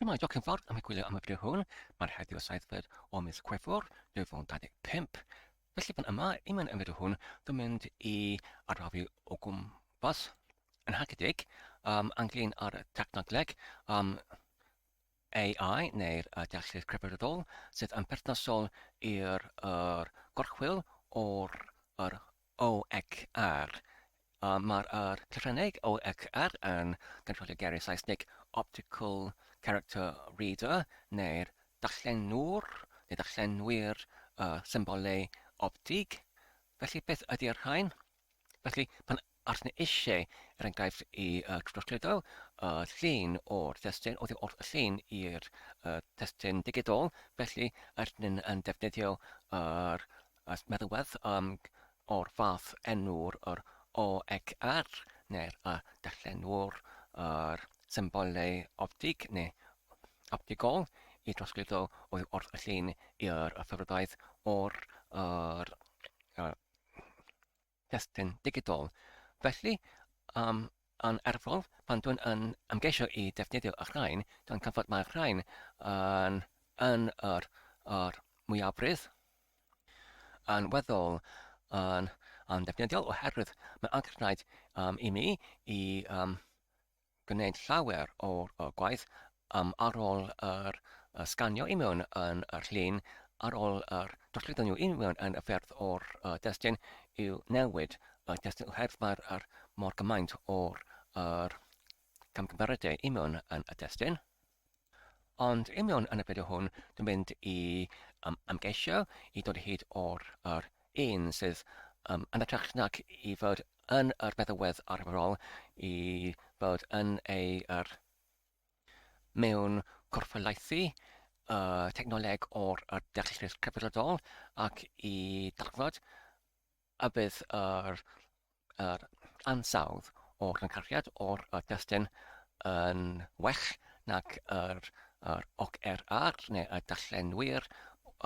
Dyma diolch yn fawr am y gwylio am y fideo hwn. Mae'r heddiw y seithfed o mis Chwefror 2025. Felly fan yma, i mewn y fideo hwn, dwi'n mynd i arwafu o gwmpas yn hacedig um, ynglyn â'r technoleg um, AI neu'r uh, deallus crefyddol sydd yn perthnasol i'r er gorchwyl o'r yr OXR. Mae'r yr llythrenneg OXR yn cynrychioli geiriau Saesneg Optical Character Reader neu'r darllenwr neu darllenwyr y symbolau optig. Felly beth ydy'r rhain? Felly pan ydyn ni eisiau, er enghraifft, i trosglwyddo y llun o'r testun oddi wrth y llun i'r testun digidol, felly ydyn ni'n yn defnyddio yr meddalwedd o'r fath enw'r yr OXR neu'r y darllenwr yr symbolau optig neu optigol i drosglwyddo oddi wrth y llun i'r ffurfwraeth o'r yr testun digidol. Felly, um, yn arferol, pan dwi'n yn ymgeisio i defnyddio y rhain, dwi'n canfod mae'r rhain yn, yn yr, yr mwyafrif yn weddol yn, yn defnyddiol oherwydd mae angenrhaid um, i mi i um, gwneud llawer o'r gwaith um, ar ôl yr uh, sganio i mewn yn yr llun, ar ôl yr drosglwyddo nhw i mewn yn y ffyrdd o'r uh, destun i'w newid y testun oherwydd mae'r er, mor gymaint o'r er, camgymeriadau i mewn yn y testun. Ond i mewn yn y fideo hwn, dwi'n mynd i um, ymgeisio i dod o hyd o'r yr un sydd um, yn hytrach nag i fod yn yr meddalwedd arferol, i fod yn ei yr mewn corffolaethu y technoleg o'r yr deallusrwydd crefyddol ac i darfod y bydd yr, yr ansawdd o'r rhyngcarfiad o'r y destun yn well nag yr, yr OCR neu y darllenwyr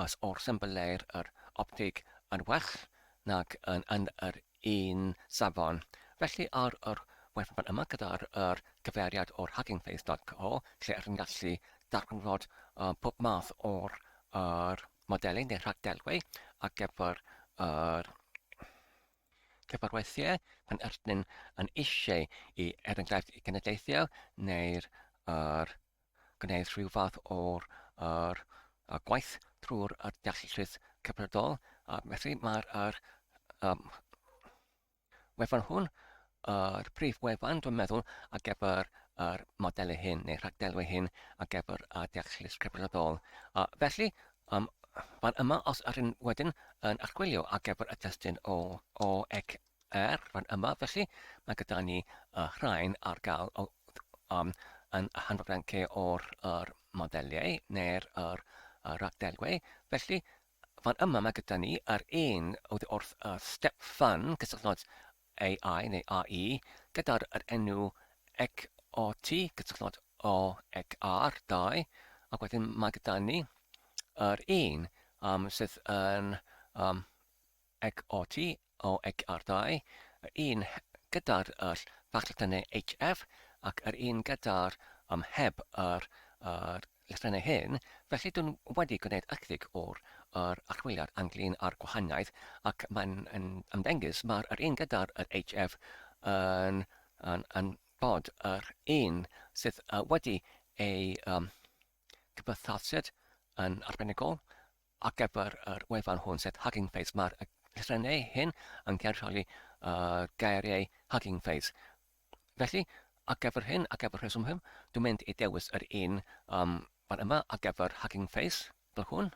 os o'r symbylau yr optig yn well nag yn, yn yr un safon. Felly ar yr wefan yma gyda'r yr cyfeiriad o'r huggingface.co lle rydyn gallu darganfod uh, pob math o'r yr modelu neu rhagdelwau ar gyfer yr cyfarweithiau pan ydyn yn eisiau i, er enghraifft, i genedlaethau neu'r yr gwneud rhyw fath o'r yr, y gwaith trwy'r yr deallusrwydd cyfredol. A felly mae'r yr, um, wefan hwn, yr prif wefan, dwi'n meddwl, ar gyfer yr modelau hyn, neu rhagdelwau hyn, ar gyfer y deallus crefyddol. A felly, um, fan yma, os ydyn wedyn yn archwilio ar gyfer y testun o O ec R, fan yma, felly, mae gyda ni y rhain ar gael o, um, yn y hanfod o'r yr modeliau neu'r yr, yr rhagdelwau. Felly, Fan yma mae gyda ni yr un oddi wrth y Step Fun cysylltnod AI neu AI gyda'r yr enw XOT cysylltnod OXR 2 ac wedyn mae gyda ni yr un um, sydd yn um, XOT OXR2 yr un gyda'r yr fachllythrennau HF ac yr un gyda'r um, heb yr, yr llythrennau hyn, felly dwn wedi gwneud ychydig o'r yr archwiliad ynglyn â'r gwahaniaeth ac mae'n yn ymddengys mae'r yr un gyda'r yr HF yn, yn, yn bod yr un sydd uh, wedi ei um, cyfathasid yn arbenigol ar gyfer yr wefan hwn, sef Hugging Face. Mae'r llythrennau hyn yn cynrychioli uh, geiriau Hugging Face. Felly, ar gyfer hyn, ar gyfer rheswm hyn, dwi'n mynd i dewis yr un um, fan yma ar gyfer Hugging Face, fel hwn.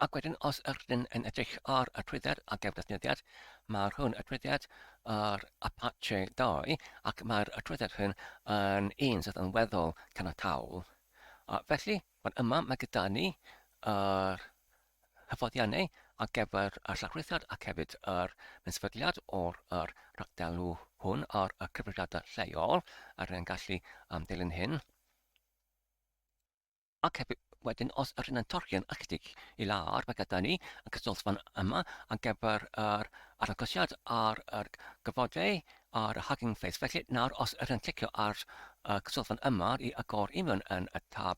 Ac wedyn, os ydyn yn edrych ar y trwydded ar gyfer defnyddiad, mae'r hwn y trwydded yr Apache 2 ac mae'r trwydded hwn yn un sydd yn weddol caniataol. A felly, fan yma mae gyda ni yr hyfforddiannau ar gyfer y llawrythiad ac hefyd yr sefydliad o'r yr rhagdelw hwn ar y cyfrifiadau lleol a rydyn gallu um, dilyn hyn. Ac hefyd wedyn os yr hyn yn torri yn ychydig i lawr, mae gyda ni y cysylltfan yma ar gyfer yr arddangosiad ar yr gyfodau ar y Hugging Face. Felly nawr os yr yn clicio ar y cyswllt fan yma i agor i mewn yn y tab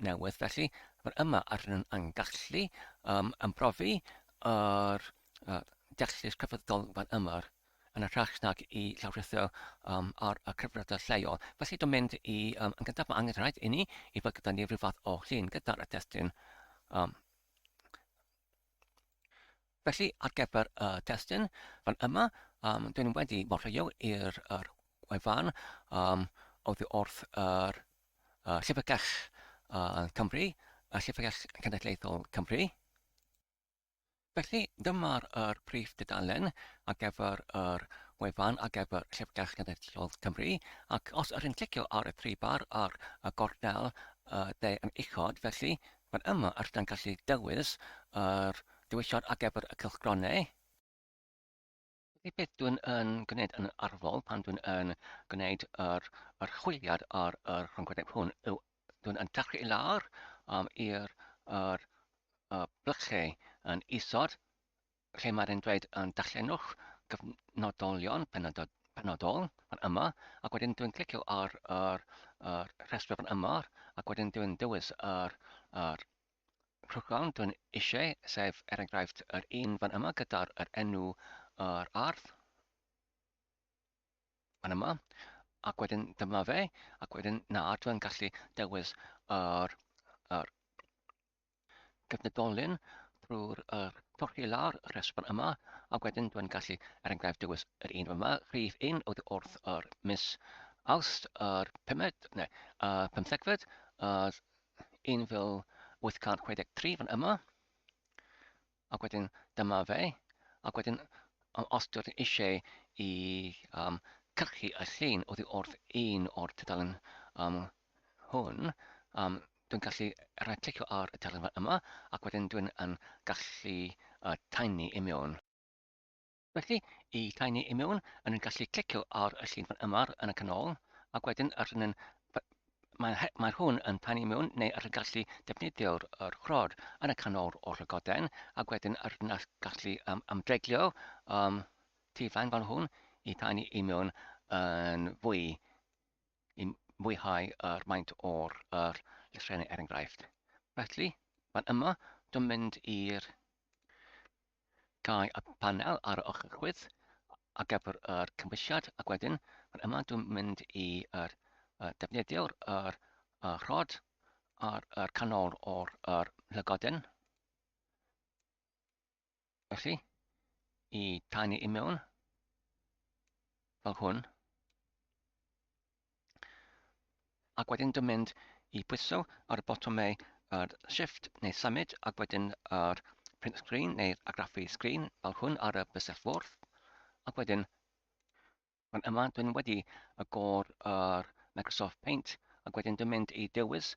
newydd. Felly, fan yma ar yn yn gallu ymbrofi yr deallus crefyddol fan yma yn hytrach nag i llawrythio ar y cyfrifiadur lleol. Felly dwi'n mynd i, yn gyntaf mae angen rhaid i ni i fod gyda ni rhyw fath o llun gyda'r testun. Felly ar gyfer y testun fan yma, dwi'n wedi morlio i'r yr wefan oddi wrth yr Llyfrgell Cymru, y Llyfrgell Cenedlaethol Cymru. Felly, dyma'r yr prif dudalen ar gyfer yr wefan ar gyfer Llyfrgell Genedlaethol Cymru, ac os ydych chi'n clicio ar y tri bar ar y gornel dde yn uchod, felly, fan yma rydych chi'n gallu dewis yr dewisiad ar gyfer y cylchgronau. Felly beth dwi'n yn gwneud yn arferol pan dwi'n yn gwneud yr, yr chwiliad ar yr rhyngwyneb hwn yw dwi'n yn taclu i lawr i'r yr, y blychau yn isod lle mae'n dweud yn darllenwch gyfnodolion penodol, penodol fan yma ac wedyn dwi'n clicio ar yr, yr rhestr fan yma ac wedyn dwi'n dewis yr, yr Rhwng dwi'n eisiau, sef er enghraifft yr un fan yma gyda'r yr enw yr ardd fan yma, ac wedyn dyma fe, ac wedyn na, dwi'n gallu dewis yr, yr gyfnodolyn drwy'r yr torri lawr y rhestr fan yma, ac wedyn dwi'n gallu, er enghraifft, dewis yr un fan yma, rhif un oedd wrth yr mis Awst yr pumed, neu, y pymthegfed, yr 1863 fan yma, ac wedyn dyma fe, ac wedyn os dwi eisiau i cyrchu y llun oddi wrth un o'r tudalen hwn, dwi'n gallu rhaid clicio ar y tudalen fan yma, ac wedyn dwi'n yn gallu taenu i mewn. Felly, i taenu i mewn, yn yn gallu clicio ar y llun fan yma yn y canol, ac wedyn yr yn mae, mae hwn yn taenu i mewn, neu yr yn gallu defnyddio'r yr rhod yn y canol o'r llygoden, ac wedyn yr yn gallu ymdreglio tu flaen fan hwn i taenu i mewn yn fwy i mwyhau yr maint o'r yr llythrennau er enghraifft. Felly, fan yma, dwi'n mynd i'r Cau y panel ar y ochr chwith ar gyfer yr cymhwysiad ac wedyn fan yma dwi'n mynd i yr defnyddiwr yr rhod ar yr canol o'r yr llygoden. Felly, i tynnu i mewn fel hwn. Ac wedyn dwi'n mynd i bwyso ar y botymau yr Shift neu Symud ac wedyn yr Print Screen neu'r argraffu sgrin fel hwn ar y bysell fwrdd. Ac wedyn fan yma dwi'n wedi agor yr Microsoft Paint ac wedyn dwi'n mynd i dewis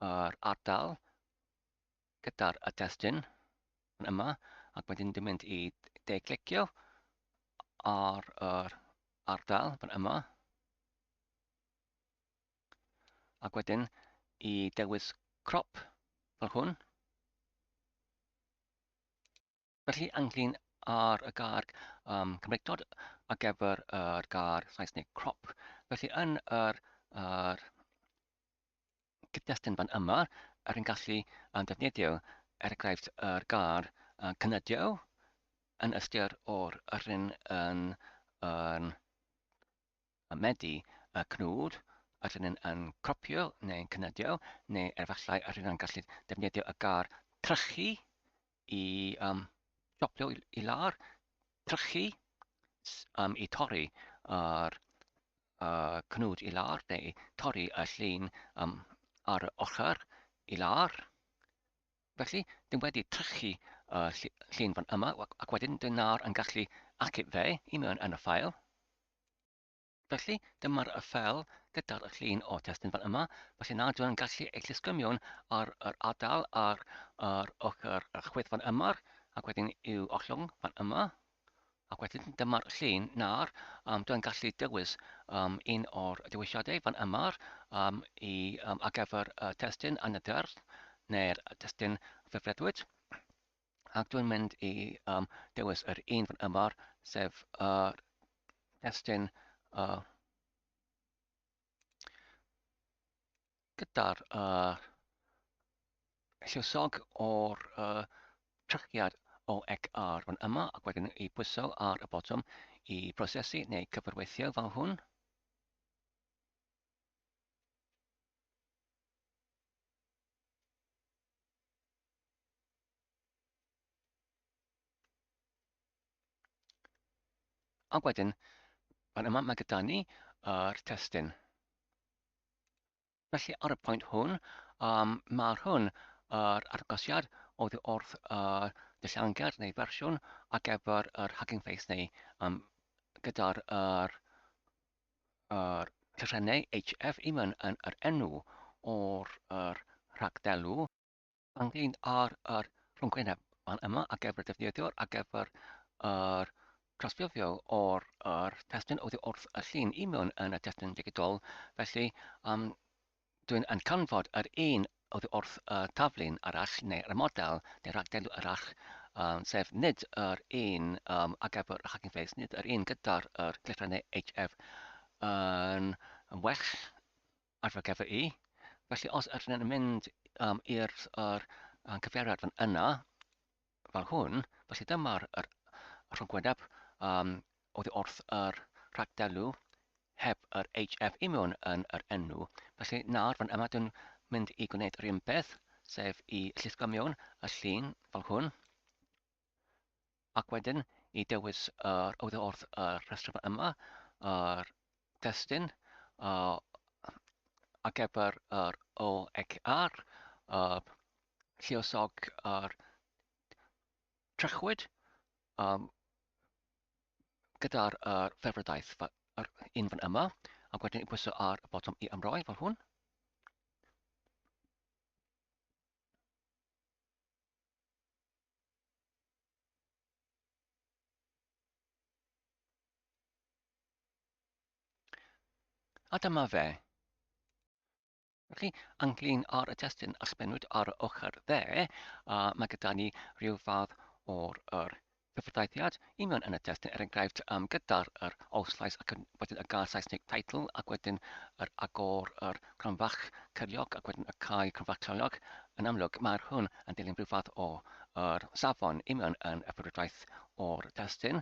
yr ardal gyda'r y testun fan yma ac wedyn dwi'n mynd i de-clicio ar yr ardal fan yma ac wedyn i dewis crop fel hwn. Felly ynglyn ar y gair Cymreictod ar gyfer yr gair Saesneg crop. Felly yn yr, yr cyd-destun fan yma, yr yn gallu defnyddio, er enghraifft, yr gair cynydio yn ystyr o'r yr un yn, yn medi y cnwd, yr un yn cropio neu'n cynydio, neu efallai yr un yn gallu defnyddio y gair trychu i chopio i lawr, trychu i torri yr cnwd i lawr neu torri y llun ar y ochr i lawr. Felly, dyn wedi trychu y llun fan yma ac wedyn dyn nawr yn gallu achub fe i mewn yn y ffael. Felly, dyma'r y ffeil gyda'r llun o testun fan yma. Felly nawr dwi'n gallu ei llusgo mewn ar yr ardal ar yr ochr chwith fan yma ac wedyn i'w ollwng fan yma. Ac wedyn dyma'r llun nawr, dwi'n gallu dewis un o'r dewisiadau fan yma i, ar gyfer y testun anadr neu'r testun ffurfredwyd. Ac dwi'n mynd i dewis yr un fan yma, sef y testun Gyda'r lluosog o'r trychiad o ec ar fan yma ac wedyn i pwyso ar y botwm i prosesu neu cyfarweithio fel hwn. Ac wedyn, fan yma mae gyda ni yr testun. Felly ar y pwynt hwn, mae'r hwn yr argosiad oddi wrth y dillangad neu fersiwn ar gyfer yr Hugging Face neu gyda'r yr, yr llythrennau HF i mewn yn yr enw o'r yr rhagddelw. Ynglyn â'r yr rhwngwyneb fan yma ar gyfer y defnyddiwr ar gyfer yr trosglwyddo o'r yr testun oddi wrth y llun i mewn yn y testun digidol. Felly, dwi'n yn canfod yr un oddi wrth y taflun arall neu'r model neu ragdelw arall, sef nid yr un ar gyfer y Hugging Face, nid yr un gyda'r yr llythrennau HF yn well ar fy gyfer i. Felly os ydyn ni'n mynd i'r yr, cyfeiriad fan yna, fel hwn, felly dyma'r yr rhwngwyneb oddi wrth yr rhagdelw heb yr HF i mewn yn yr enw. Felly nawr fan yma dwi'n mynd i gwneud yr un peth, sef i llusgo mewn y llun fel hwn, ac wedyn i dewis yr oddi wrth y rhestr yma, yr testun, ar gyfer yr O ac R, y lluosog yr trechwyd, gyda'r yr ffefrydaeth, yr un fan yma, ac wedyn i pwyso ar y botwm i ymroi fel hwn. A dyma fe. Felly, ynglyn â'r testun allbennwyd ar y ochr dde, a mae gyda ni rhyw fath o'r yr cyfreithiad i mewn yn y testun, er enghraifft, gyda'r yr oslais ac wedyn y gair Saesneg title ac wedyn yr agor yr cronfach cyriog ac wedyn y cau cronfach cyriog. Yn amlwg, mae'r hwn yn dilyn rhyw fath o yr safon i mewn yn y ffurfwraeth o'r testun.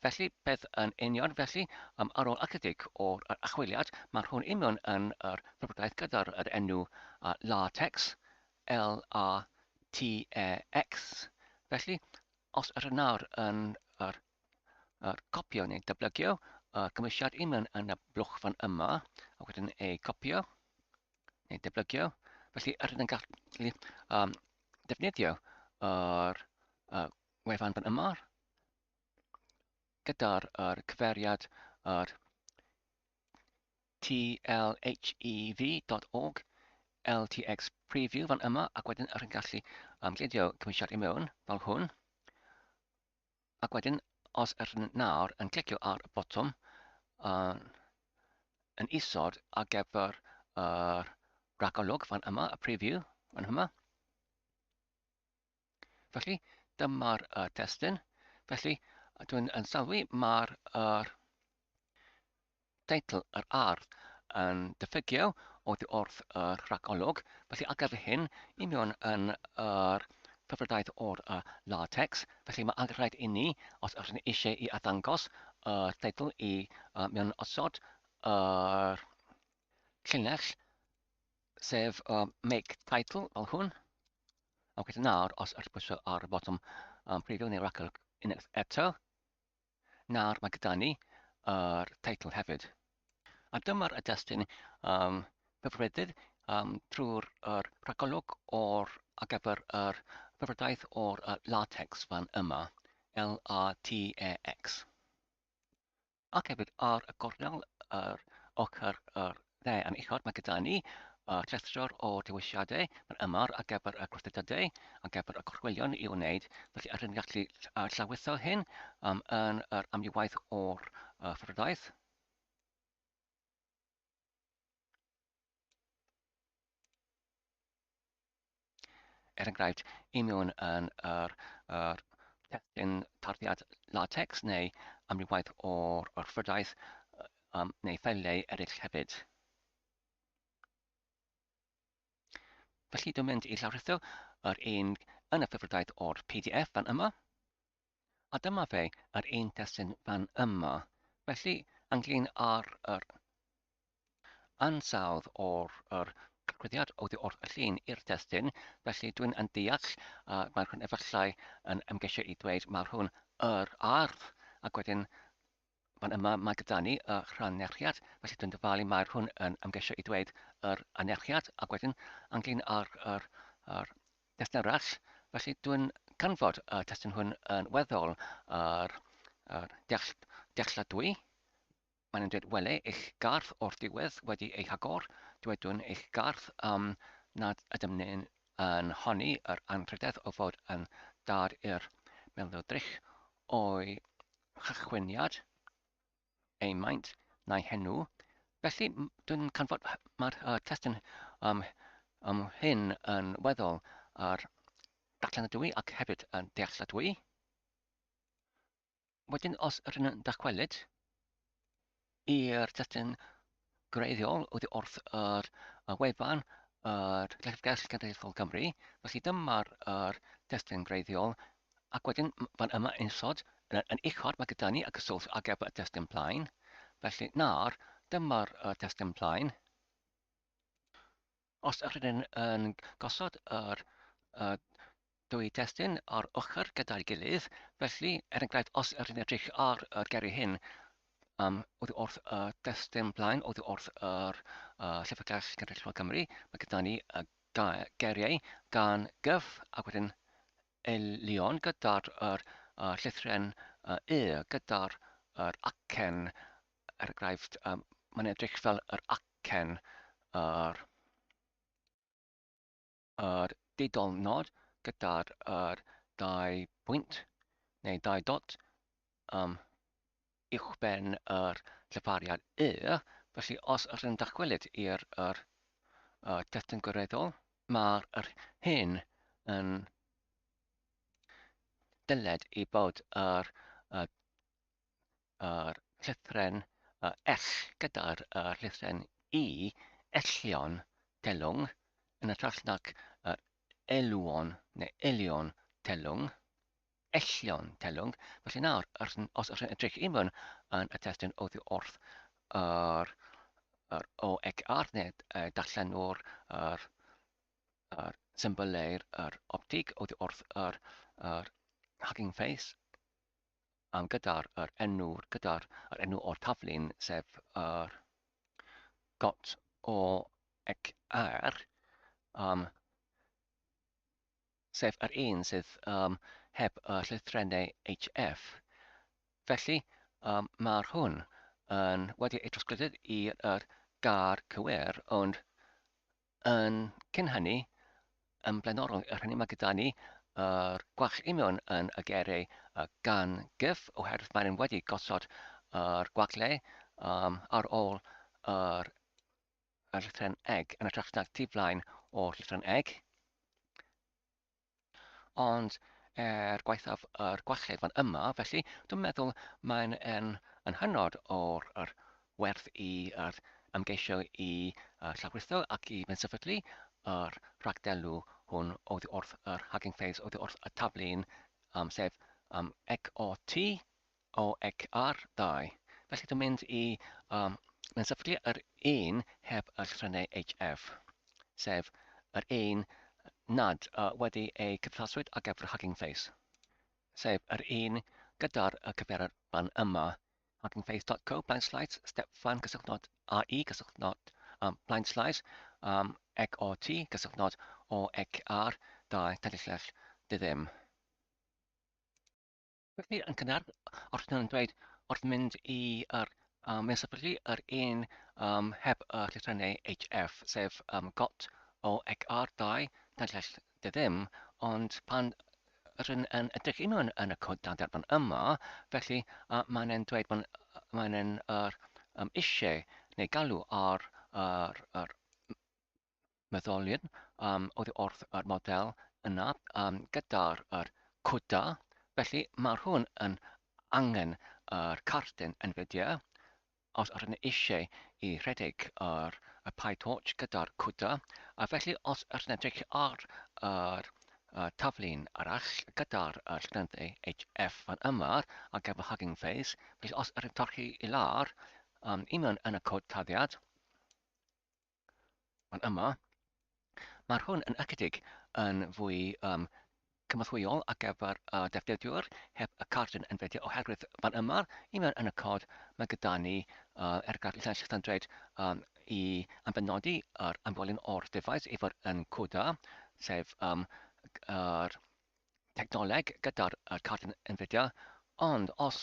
Felly, beth yn union felly, ar ôl ychydig o'r archwiliad, mae'r hwn union yn yr ffurfwraeth gyda'r yr enw LaTeX, L-A-T-E-X. Felly, os ydych nawr yn yr, yr copio neu dyblygio y cymwysiad union yn y blwch fan yma, a wedyn ei copio neu dyblygio, felly ydych yn gallu defnyddio yr wefan fan yma gyda'r yr cyfeiriad yr tlhev.org ltx preview fan yma ac wedyn yr yn gallu gludio cymwysiad i mewn fel hwn ac wedyn os yr nawr yn clicio ar y botwm yn isod ar gyfer yr rhagolwg fan yma, y preview fan yma. Felly, dyma'r testun. Felly, dwi'n yn sylwi mae'r er, teitl yr ardd yn diffygio oddi wrth y rhagolwg. Felly, ar gyfer hyn, i mewn yn yr ffefrydaeth o'r latex. Felly, mae angen rhaid i ni, os ydych chi'n eisiau i arddangos y teitl i mewn osod yr llinell sef make title fel hwn. Ac wedyn nawr, os ydych pwyso ar y botwm preview neu rhagolwg unwaith eto, nawr mae gyda ni yr teitl hefyd. A dyma'r y destun cyfrifiadur trwy'r yr rhagolwg o'r ar gyfer yr hyfrydaeth o'r latex fan yma, L-A-T-E-X. Ac hefyd ar y gornel yr ochr yr dde yn uchod mae gyda ni y rhestr o dewisiadau. Mae'r yma ar gyfer y gwrthdydiadau, ar gyfer y gorchwylion i'w wneud. Felly rydyn ni'n gallu llawlytho hyn yn yr amrywiaeth o'r ffrwdaeth. Er enghraifft, i mewn yn yr, yr testun tarddiad latex neu amrywiaeth o'r orffodaeth neu ffeiliau eraill hefyd. Felly dwi'n mynd i llawrytho yr un yn y ffefrydaeth o'r PDF fan yma. A dyma fe, yr un testun fan yma. Felly, ynglyn â'r yr ansawdd o'r yr cychwyddiad oddi wrth y llun i'r testun, felly dwi'n yn deall, uh, mae'r hwn efallai yn ymgeisio i ddweud mae'r hwn yr ardd, ac wedyn fan yma mae gyda ni y rhanerchiad, felly dwi'n dyfalu mae'r hwn yn ymgeisio i ddweud yr anerchiad, ac wedyn ynglyn â'r yr, yr Testun arall, felly dwi'n canfod y testun hwn yn weddol ar, ar deall, dealladwy. Mae'n dweud, wele, eich gardd o'r diwedd wedi ei hagor. Dywedwn eich gardd am nad ydym ni'n yn honni yr anrhydedd o fod yn dad i'r meldodrych o'i chychwyniad. ei maint na'i henw. Felly, dwi'n canfod mae'r testun um, um, hyn yn weddol ar darllenadwy ac hefyd yn dealladwy. Wedyn, os ydyn yn dychwelyd i'r testun gwreiddiol oddi wrth yr wefan yr Llyfrgell Genedlaethol Cymru, felly dyma'r yr testun gwreiddiol, ac wedyn fan yma isod, yn, yn uchod mae gyda ni y cyswllt ar gyfer y testun plaen, felly nawr dyma'r testun plaen. Os ydyn yn gosod yr dwy destun ar ochr gyda'i gilydd, felly, er enghraifft, os ydyn edrych ar yr geiriau hyn um, oddi wrth y destun blaen, oddi wrth yr Llyfrgell Genedlaethol Cymru, mae gyda ni y geiriau gan gyf ac wedyn elion gyda'r yr, llythren y, gyda'r yr acen, er enghraifft, um, mae'n edrych fel yr acen yr yr didol-nod gyda'r yr dau bwynt neu dau dot um, uwchben yr llefariad y, felly os ydych yn dychwelyd i'r yr, y testun gwirioneddol, mae'r yr hyn yn dyled i bod yr, y, yr llythren L gyda'r llythren I, ellion telwng, yn hytrach nag yr elwon neu elion telwng, ellion telwng. Felly nawr, os ydych chi'n edrych i mewn yn y testun oddi wrth yr, yr OXR neu darllenwr yr, yr symbolau'r yr optig oddi wrth yr, yr Hugging Face, am gyda'r yr enw gyda'r yr enw o'r taflun sef yr got o ec r um, sef yr un sydd um, heb y llythrennau HF. Felly, um, mae'r hwn yn wedi ei trosglwyddo i'r gair cywir, ond Yn cyn hynny, yn blaenorol i'r hynny mae gyda ni yr gwall union yn y geiriau gan gyff oherwydd mae'n wedi gosod yr gwagle um, ar ôl yr, yr llythrenneg eg yn hytrach nag tu flaen o'r llythrenneg eg. Ond er gwaethaf yr gwallhau fan yma, felly dwi'n meddwl mae'n yn, yn hynod o'r yr werth i yr ymgeisio i uh, llawrytho ac i sefydlu yr rhagdelw hwn oddi wrth yr Hugging Face, oddi wrth y taflun, um, sef um, XOT OXR2. Felly dwi'n mynd i um, mae'n sefydlu yr un heb y llythrennau HF, sef yr un nad wedi ei cyflaswyd ar gyfer Hugging Face, sef yr un gyda'r cyfeiriad fan yma, huggingface.co blaenslaes stepfan gysylltnod AI gysylltnod um, blaenslaes um, XOT gysylltnod OXR 2 tanllell diddim. Felly, yn cynnar, os ydyn nhw'n dweud wrth mynd i yr um, mewn sefydlu yr un um, heb y llythrennau HF, sef um, got o XR 2, naill dy ddim, ond pan rydyn yn edrych i mewn yn y cod dan derbyn yma, felly uh, mae'n e'n dweud mae'n mae'n e'n yr um, eisiau neu galw ar yr, yr meddylion um, oddi wrth yr model yna um, gyda'r yr CUDA. Felly mae'r hwn yn angen yr cardyn NVIDIA os ydyn ni eisiau i rhedeg yr, y PyTorch gyda'r CUDA, a felly os ydych yn edrych ar yr taflun arall gyda'r llythrennau HF fan yma ar gyfer Hugging Face, felly os ydych yn torchi i lawr i mewn yn y cod taddiad fan yma, mae'r hwn yn ychydig yn fwy cynorthwyol ar gyfer y defnyddiwr heb y cardyn Nvidia oherwydd fan yma i mewn yn y cod mae gyda ni er enghraifft llinell sydd yn dweud i ambenodi yr amgolyn o'r device i fod yn CUDA, sef yr technoleg gyda'r cardyn Nvidia, ond os,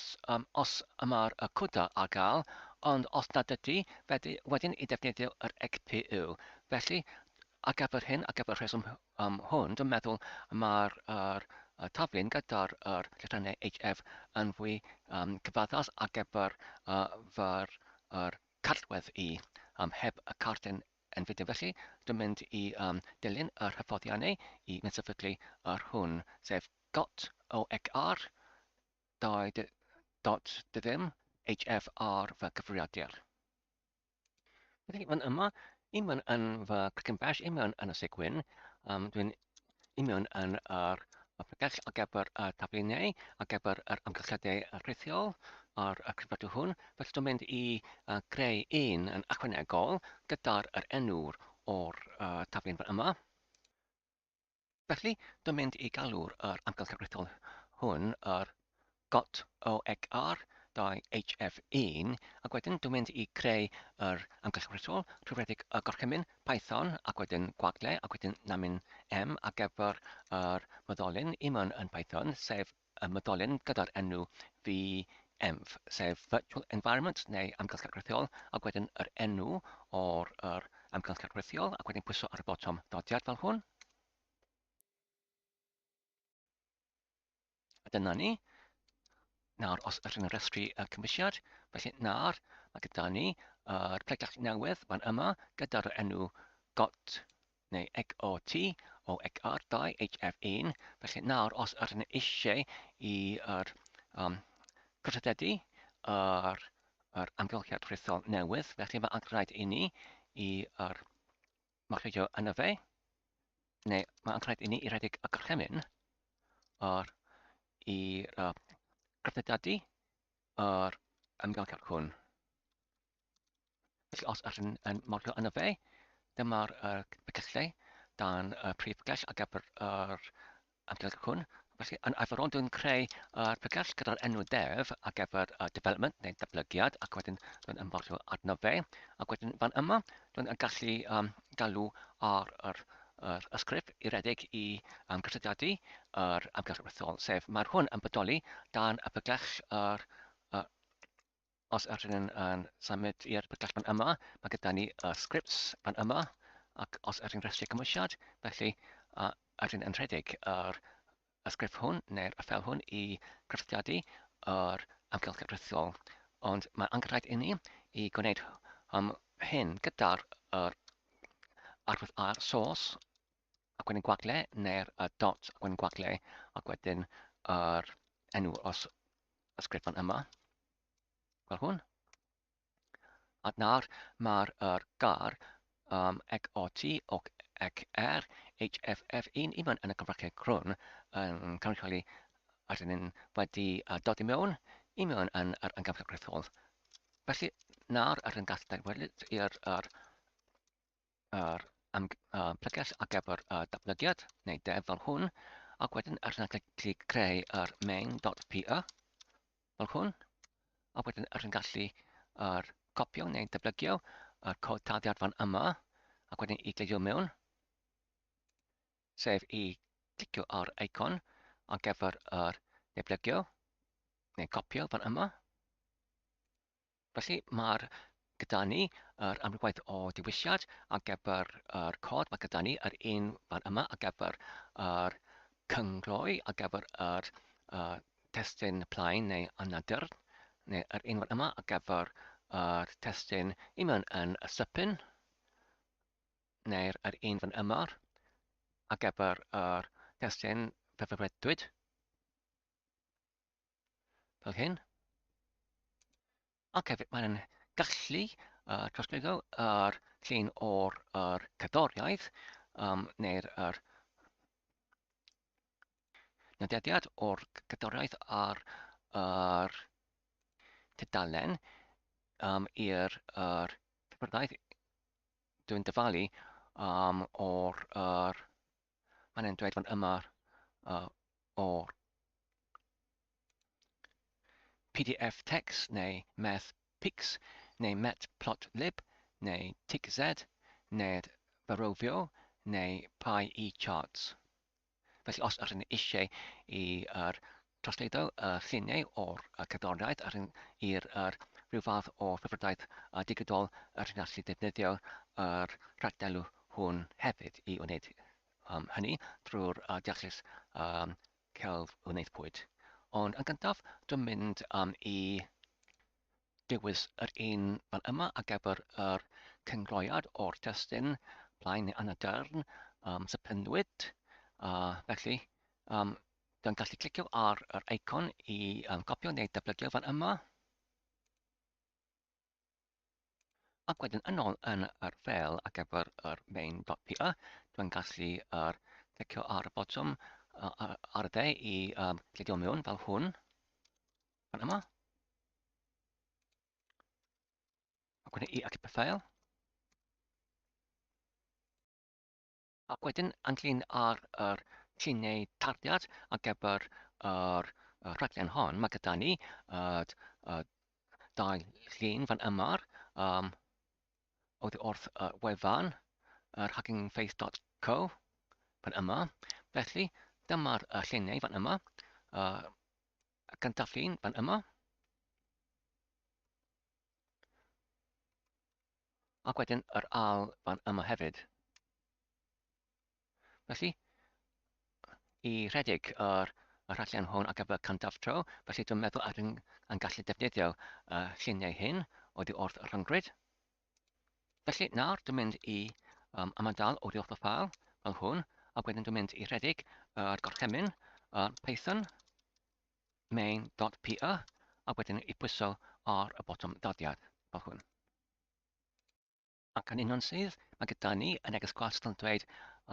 os mae'r CUDA ar gael, ond os nad ydy, felly wedyn i defnyddio yr XPU. Felly, ar gyfer hyn, ar gyfer rheswm hwn, dwi'n meddwl mae'r yr, y taflun gyda'r yr llythrennau HF yn fwy cyfaddas ar gyfer fy yr cartref i, heb y cardyn Nvidia. Felly, dwi'n mynd i dilyn yr hyfforddiannau i mynd sefydlu yr hwn, sef got OXR 2 dot ddim HF ar fy cyfrifiadur. Felly, fan yma, i mewn yn fy Click and Bash, i mewn yn y Sigwyn, dwi'n i mewn yn yr pregell ar gyfer y tafluniau, ar gyfer yr amgylchiadau rhithiol ar y cyfrifiadur hwn. Felly dwi'n mynd i greu un yn ychwanegol gyda'r yr enw o'r taflun fan yma. Felly, dwi'n mynd i galw'r yr amgylchedd rhithiol hwn yr got OXR 2HF1 ac wedyn dwi'n mynd i creu yr amgylchedd rhithiol trwy redeg y gorchymyn Python ac wedyn gwagle ac wedyn namin M ar gyfer yr meddolyn i mewn yn Python, sef y meddolyn gyda'r enw venv, sef Virtual Environment neu amgylchedd rhithiol, ac wedyn yr enw o'r yr amgylchedd rhithiol, ac wedyn pwyso ar y botwm dodiad fel hwn. A dyna ni. Nawr, os ydych chi'n rhestru y cymwysiad, felly nawr mae gyda ni yr pregell newydd fan yma gyda'r enw got neu XOT o XR 2 HF1. Felly nawr, os ydyn ni eisiau i yr cysylltiadu yr, yr amgylchiad rhithiol newydd, felly mae angen rhaid i ni i yr marcio yna fe, neu mae angen rhaid i ni i redeg y gorchymyn yr i'r cysylltiadu yr amgylchiad hwn. Felly os ydych yn, yn modio yno fe, dyma'r pecyllau dan y prif gell ar gyfer yr amgylch hwn. Felly yn arferol dwi'n creu yr pecell gyda'r enw dev ar gyfer y development neu datblygiad ac wedyn dwi'n ymfodio arno fe. Ac wedyn fan yma dwi'n gallu galw ar yr yr ysgrif i redeg i gysylltiadu yr amgylch rhithiol, sef mae'r hwn yn bodoli dan y pegell yr Os ydyn ni'n yn symud i'r pregell fan yma, mae gyda ni y scripts fan yma, ac os ydyn ni'n rhestru cymwysiad, felly ydyn yn rhedeg yr y sgript hwn neu'r ffeil hwn i gysylltiadu yr amgylchedd rhithiol. Ond mae angenrhaid i ni i gwneud hyn gyda'r yr arwydd air source ac wedyn gwagle neu'r y dot ac wedyn gwagle ac wedyn yr enw os y sgript fan yma. Fel hwn. A nawr mae'r yr gar XOT ac XR HFF1 i mewn yn y cyfraciau crwn yn cynrychioli ydyn ni'n wedi dod i mewn i mewn yn yr ymgyrch rhithiol. Felly nawr ydyn gallu dywedyd i'r yr, yr pregell ar gyfer y datblygiad neu dev fel hwn ac wedyn ydyn gallu creu yr main.py fel hwn, a wedyn rydyn yn gallu yr copio neu dyblygio yr cod tarddiad fan yma, ac wedyn i glidio mewn, sef i clicio ar icon ar gyfer yr deblygio neu copio fan yma. Felly mae'r gyda ni yr amrywiaeth o dewisiad ar gyfer yr cod, mae gyda ni yr un fan yma ar gyfer yr cyngloi, ar gyfer yr testun plaen neu anadr, neu yr un fan yma ar gyfer yr testun i mewn yn y sypyn, neu'r yr un fan yma ar gyfer yr testun feferwedwyd. Fel hyn. Ac hefyd mae'n gallu trosglwyddo yr llun o'r yr cerddoriaeth um, neu'r yr nodediad o'r cerddoriaeth ar yr tudalen um, i'r yr cyfyrddaidd dwi'n dyfalu um, o'r yr mae'n e'n dweud fan yma o'r PDF text neu mathpix neu matplotlib neu tikz neu Verovio neu PyEcharts. Felly os ydych chi'n eisiau i yr trosglwyddo y lluniau o'r cerddoriaeth ar i'r yr rhyw fath o hyfrydaeth digidol ydych chi'n gallu defnyddio yr rhagdelw hwn hefyd i wneud um, hynny drwy'r deallus um, celf wnaethpwyd. Ond yn gyntaf, dwi'n mynd um, i dewis yr un fan yma ar gyfer yr cyngroiad o'r testun plaen neu anadyrn um, sypynwyd. Felly, um, dwi'n gallu clicio ar yr eicon i um, gopio neu datblygio fan yma. Ac wedyn yn ôl yn yr ffeil ar gyfer yr main.py, dwi'n gallu yr clicio ar y botwm ar y dde i um, clicio mewn fel hwn, fan yma. Ac wedyn i achub y ffeil. Ac wedyn ynglyn â'r yr lluniau tarddiad ar gyfer yr y rhaglen hon, mae gyda ni y, y dau llun fan yma um, oddi wrth y wefan yr huggingface.co fan yma. Felly, dyma'r y lluniau fan yma. Y gyntaf llun fan yma. Ac wedyn yr ail fan yma hefyd. Felly, i rhedeg yr, y rhaglen hwn ar gyfer cyntaf tro, felly dwi'n meddwl ar yn, yn gallu defnyddio y lluniau hyn oddi wrth y rhyngrwyd. Felly nawr dwi'n mynd i um, ymadael oddi wrth y ffael fel hwn, ac wedyn dwi'n mynd i rhedeg yr gorchymyn Python main.py a wedyn i pwyso ar y botwm dyddiad fel hwn. Ac yn union sydd, mae gyda ni y neges gwastad yn dweud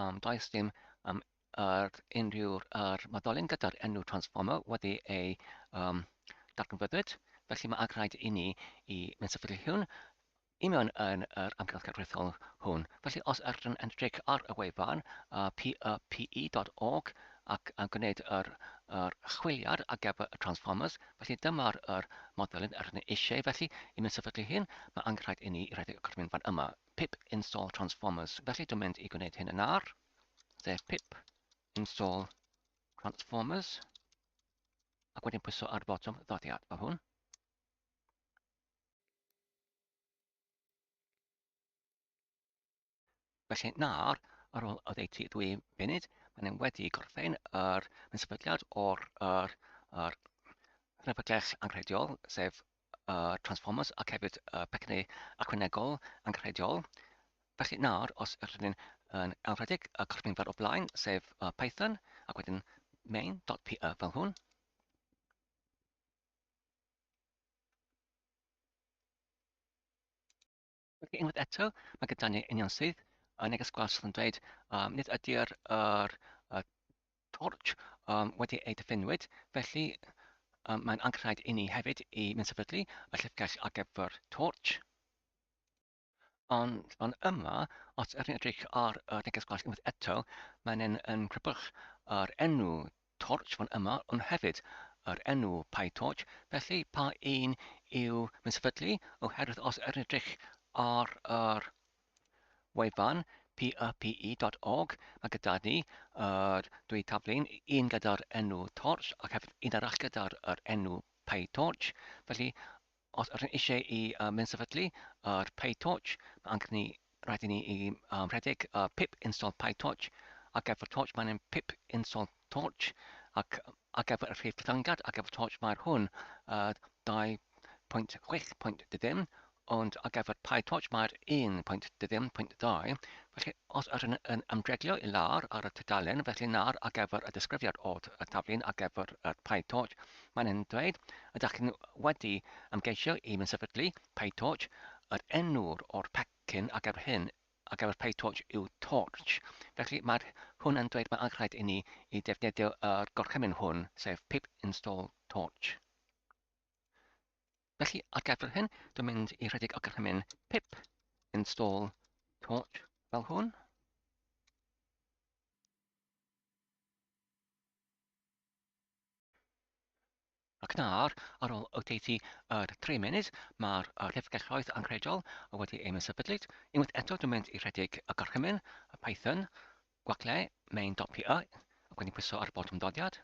um, does dim um, yr unrhyw yr moddolyn gyda'r enw transformer wedi ei um, darganfyddwyd, felly mae rhaid i ni i mynd sefydlu hwn i mewn yn yr amgylchedd rhithiol hwn. Felly os ydych yn edrych ar y wefan pype.org ac yn gwneud yr, yr chwiliad ar gyfer y Transformers, felly dyma'r yr modelyn yr ydyn eisiau. Felly, i mynd sefydlu hyn, mae angenrhaid i ni redeg y gorchymyn fan yma, pip install transformers. Felly dwi'n mynd i gwneud hyn yn ar, sef pip install transformers, ac wedyn pwyso ar botwm ddodiad fel hwn. Felly nawr, ar ôl oddeutu ddwy funud, maen nhw wedi gorffen yr sefydliad o'r yr, yr rhyfyglell angenrheidiol, sef y Transformers ac hefyd y pecynnau ychwanegol angenrheidiol. Felly nawr, os ydyn ni'n yn ailrhedeg y corffyn fel o blaen, sef Python, ac wedyn main.py fel hwn, Felly unwaith eto, mae gyda ni union sydd y neges gwas sydd yn dweud um, nid ydy'r yr, y torch um, wedi ei diffinwyd, felly um, mae'n angenrhaid i ni hefyd i mynd sefydlu y llyfrgell ar gyfer torch. Ond fan yma, os ydych chi'n edrych ar y neges glas unwaith eto, mae'n yn, yn crybwyll yr enw torch fan yma, ond hefyd yr enw PyTorch. Felly, pa un yw mynd sefydlu? Oherwydd os ydych chi'n edrych ar yr wefan pype.org, mae gyda ni yr dwy taflen, un gyda'r enw torch ac hefyd un arall gyda'r enw PyTorch. Felly, Os ydych eisiau i mynd sefydlu yr PyTorch, mae angen ni, rhaid i ni i um, rhedeg uh, pip install PyTorch. Ar gyfer Torch mae'n pip install Torch ac ar gyfer y rhif datganiad ar gyfer Torch mae'r hwn uh, 2.6.0 ond ar gyfer PyTorch mae'r 1.0.2. Felly os ydych yn ymdreglio i lawr ar y tudalen, felly nawr ar gyfer y disgrifiad o'r taflen ar gyfer y PyTorch, Mae'n yn dweud, ydych chi'n wedi ymgeisio i mynd sefydlu PyTorch yr enw'r o'r pecyn ar gyfer hyn, ar gyfer PyTorch yw torch. Felly mae'r hwn yn dweud mae angen i ni i defnyddio yr gorchymyn hwn, sef pip install torch. Felly ar gyfer hyn, dwi'n mynd i rhedeg y gorchymyn pip install torch fel hwn. Ac nawr, ar ôl oddeutu yr 3 munud, mae'r llyfrgelloedd anghredol wedi eu sefydlu. Unwaith eto, dwi'n mynd i rhedeg y gorchymyn, y Python, gwagle, main.py, ac wedyn pwyso ar y botwm dodiad.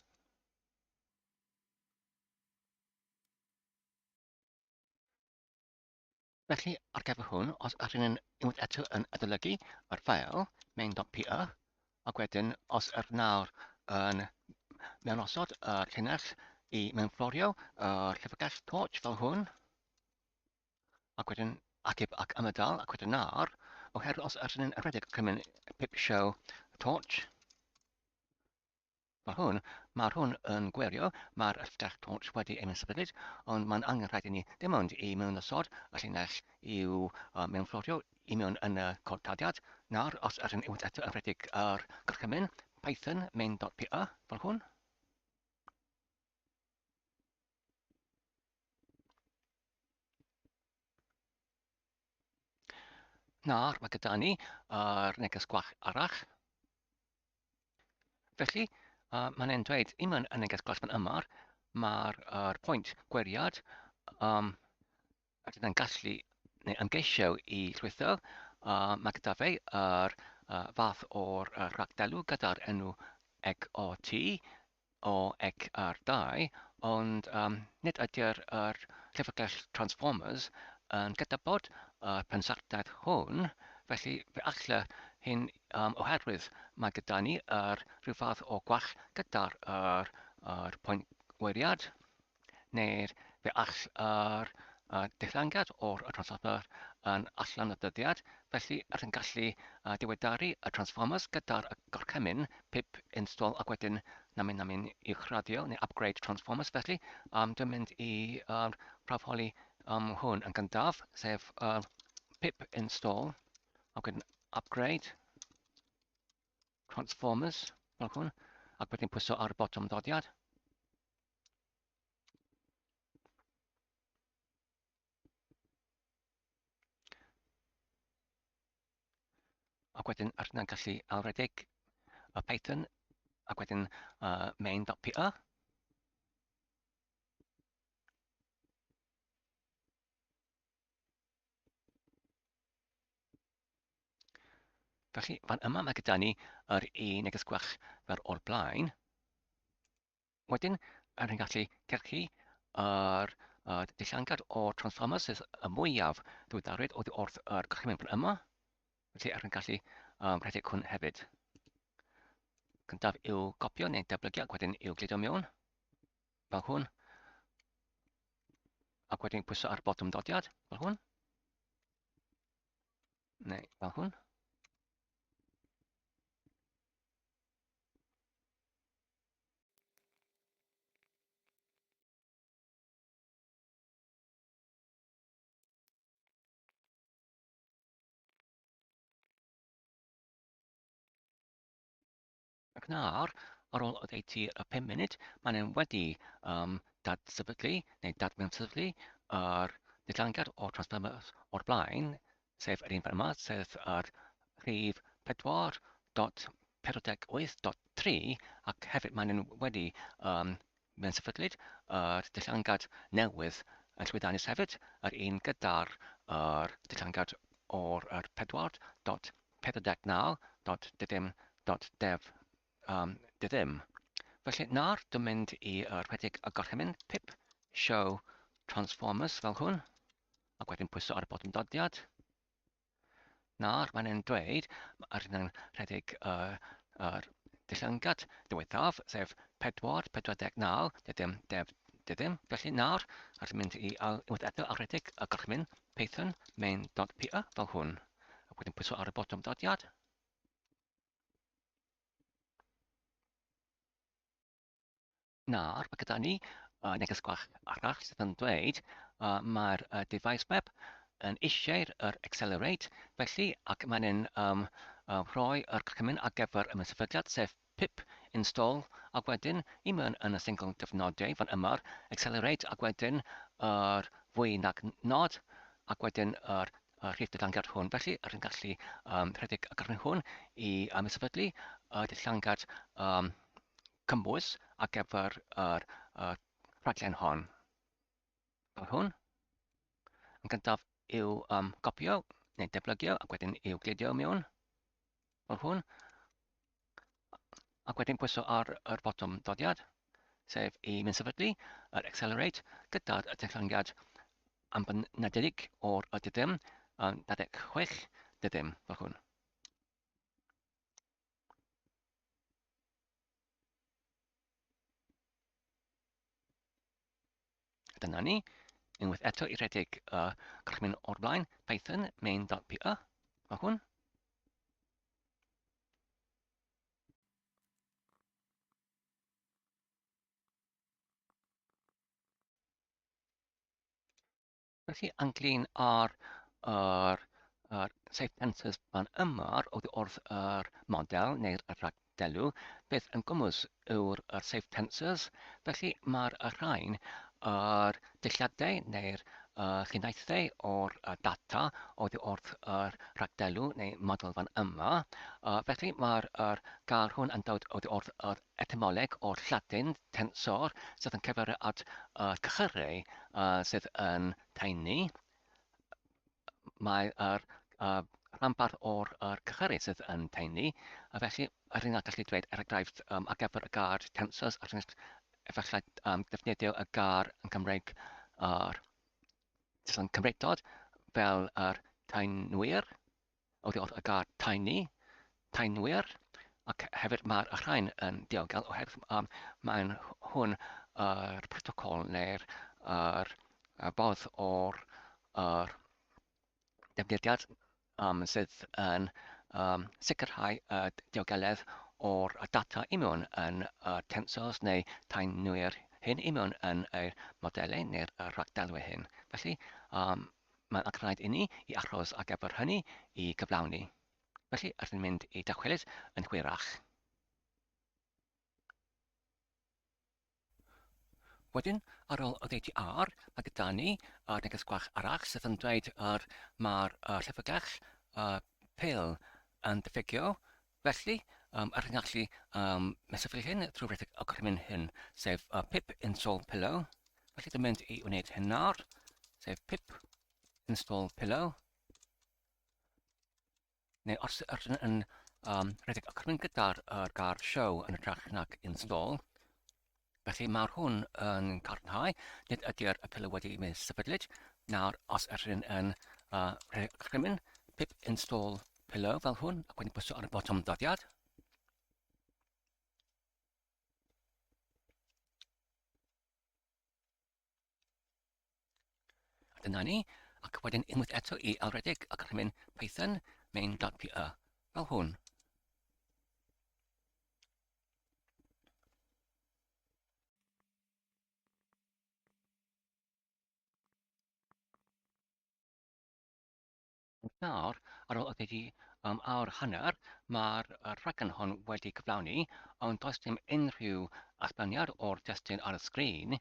Felly, ar gyfer hwn, os ydyn ni'n unwaith eto yn adolygu yr ffael main.py, ac wedyn os yr nawr yn mewnosod y llinell i mewnflorio y llyfrgell torch fel hwn, ac wedyn ateb ac ymadael, ac wedyn nawr, oherwydd os ydyn ni'n rhedeg cymryd pip show torch, Mae hwn, mae'r hwn yn gwirio, mae'r stack torch wedi ei sefydlu, ond mae'n angenrhaid i ni dim ond i mewnosod y llinell i'w mewnflorio i mewn yn y cod tarddiad. Nawr, os ydyn unwaith eto yn rhedeg yr gorchymyn python main.py fel hwn, Nawr, mae gyda ni yr neges gwall arall. Felly, mae'n e'n dweud, i mewn y neges gwall fan yma, mae'r er pwynt gwiriad um, ydyn yn gallu neu ymgeisio i llwytho, mae gyda fe yr fath o'r rhagdelw gyda'r enw XOT, o XR2, ond um, nid ydy'r er llyfrgell Transformers yn gydnabod y pensaernïaeth hwn, felly fe alle hyn um, oherwydd mae gyda ni yr rhyw fath o gwall gyda'r yr, yr pwynt gwyriad, neu'r fe all yr uh, diflangiad o'r transformer yn allan y dyddiad, felly rydyn gallu uh, diweddaru y transformers gyda'r gorchymyn pip install ac wedyn namyn namyn uwchraddio neu upgrade transformers. Felly um, dwi'n mynd i uh, prawfholi um, hwn yn gyntaf, sef uh, pip install ac wedyn upgrade transformers fel hwn, ac wedyn pwyso ar y botwm ddodiad. Ac wedyn ar hynna'n gallu alredeg y Python ac wedyn main.py. Felly, fan yma mae gyda ni yr un neges gwell fel o'r blaen. Wedyn, rydyn ni'n gallu cyrchu yr uh, dillangad o'r transformers sydd y mwyaf ddiweddarwyd oddi wrth yr gorchymyn fan yma. Felly, rydyn ni'n gallu um, rhedeg hwn hefyd. Cyntaf yw gopio neu datblygu ac wedyn i'w gludo mewn, fel hwn. Ac wedyn pwyso ar botwm dodiad, fel hwn. Neu fel hwn. Ac nawr, ar ôl oddeutu y 5 munud, maen nhw wedi um, dadsefydlu neu dadmewn-sefydlu yr dillangad o'r transformers o'r blaen, sef yr un fan yma, sef yr rhif 4.48.3, ac hefyd maen nhw wedi um, mewn sefydlyd yr dillangad newydd yn llwyddiannus hefyd, yr un gyda'r yr dillangad o'r yr 4.49.dim.dev um, dim. Felly nawr dwi'n mynd i rhedeg y gorchymyn pip show transformers fel hwn, ac wedyn pwyso ar y botwm dodiad. Nawr mae'n e'n dweud, ar hyn yn rhedeg yr uh, dillangad diwethaf, sef 4, 49, dydym, def, dydym. Felly nawr, ar mynd i unwaith eto ar rhedeg y gorchymyn python main.py fel hwn. Ac wedyn pwyso ar y botwm dodiad. Nawr, mae gyda ni neges gwach arall sydd yn dweud mae'r device web yn eisiau'r yr Accelerate, felly, ac mae'n yn um, rhoi yr gorchymyn ar gyfer y sefydliad, sef pip install, ac wedyn i mewn yn y single dyfnodau fan yma'r Accelerate, ac wedyn yr fwy nag nod, ac wedyn yr y rhif dillangad hwn. Felly, rydyn gallu rhedeg y gorchymyn hwn i sefydlu y dillangad cymwys ar gyfer yr rhaglen hon. Fel hwn. Yn gyntaf i'w gopio neu deblygio ac wedyn i'w gludio mewn. Fel hwn. Ac wedyn pwyso ar yr botwm dodiad, sef i mynd sefydlu yr Accelerate gyda'r dehongliad ambynadedig o'r y dydym, 26 dydym, fel hwn. Dyna ni. Unwaith eto i redeg y gorchymyn o'r blaen, Python main.py, fel hwn. Felly, ynglyn â'r yr, yr safe tensors fan yma oddi wrth yr model neu'r rhagdelw, beth yn gwmws yw'r yr safe tensors. Felly, mae'r y rhain yr dulliadau neu'r y lluniaethau o'r y data oddi wrth yr rhagdelw neu model fan yma. Felly, mae'r yr gair hwn yn dod oddi wrth yr etymoleg o'r Lladin tensor sydd yn cyfeirio at y cyhyrau sydd yn taenu. Mae'r rhanbarth o'r cyhyrau sydd yn taenu, a felly rydyn ni'n gallu dweud, er enghraifft, ar gyfer y gair tensors, er enghraifft, efallai defnyddio y gair yn Cymraeg yr sydd yn Cymreictod fel yr taenwyr, oddi wrth y gair tiny, taenwyr, ac hefyd mae'r rhain yn diogel oherwydd mae'n hwn yr protocol neu'r yr fodd o'r yr defnyddiad sydd yn sicrhau y diogeledd o'r data i mewn yn y tensors neu taenwyr hyn i mewn yn yr modelau neu'r rhagdelwau hyn. Felly, Mae'n rhaid inni i aros ar gyfer hynny i gyflawni. Felly, rydyn ni'n mynd i dychwelyd yn hwyrach. Wedyn, ar ôl oddeutu ar, mae gyda ni y neges gwach arall sydd yn dweud yr mae'r llyfrgell y pil yn diffygio. Felly, rydyn ni'n gallu mesur hyn trwy redeg y gorchymyn hyn, sef pip install pillow. Felly dwi'n mynd i wneud hyn nawr, sef pip install pillow. Neu os ydyn yn rhedeg y gorchymyn gyda'r gair show yn hytrach nag install. Felly mae'r hwn yn cadarnhau nid ydy'r apelw wedi ei sefydlu. Nawr, os ydyn yn rhedeg gorchymyn pip install pillow fel hwn ac wedi pwyso ar y botwm doddiad, A dyna ni, ac wedyn unwaith eto i ailredeg y gorchymyn Python main.py fel hwn. Ond nawr, ar ôl oddeutu awr hanner, mae'r rhaglen hon wedi cyflawni, ond does dim unrhyw allbyniad o'r testun ar y sgrin,